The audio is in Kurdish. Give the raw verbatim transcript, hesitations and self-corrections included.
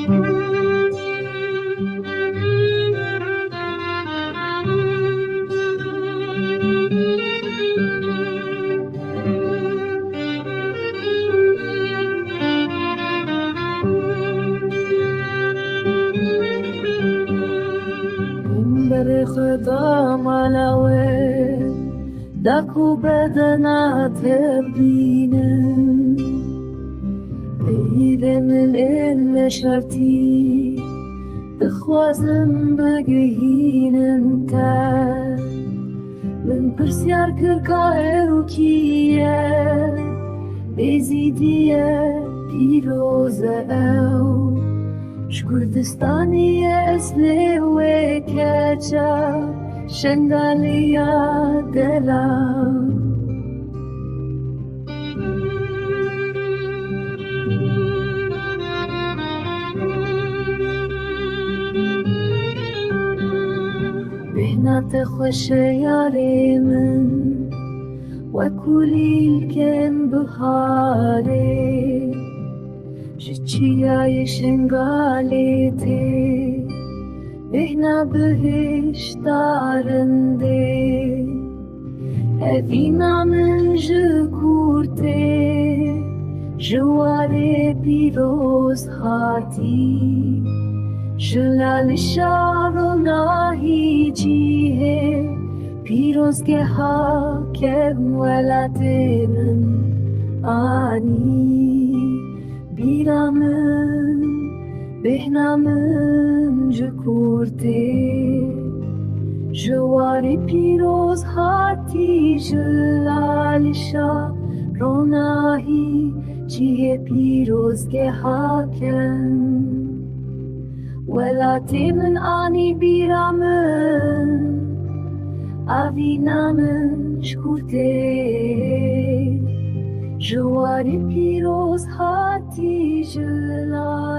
Min berê xwe da mala we, da ku bedena te bînin. Peyvên min ên neşartî, dixwazim bigihînim te. Min pirsyar kir ka ew kî ye, Êzîdî ye, pîroz e ew. Ji Kurdistanê ye eslê wê keça, Şengaliya delal. Bêhna te xweş e yarê min, wekû lîlkên biharê. Ji çiyayê Şengalê tê, bêhna bihişta rindê. Evîna min ji kurtê, ji warê pîroz hatî. Ji lalişa ronahî cihê, pîrozgeha kevn welatê min anî. Bîra min, bêhna min ji kurtê, ji warê pîroz hatî, ji lalişa ronahî, cihê pîrozgeha kevn welatê min anî. Bîra min, avîna min ji kurtê, ji warê pîroz hatî, ji la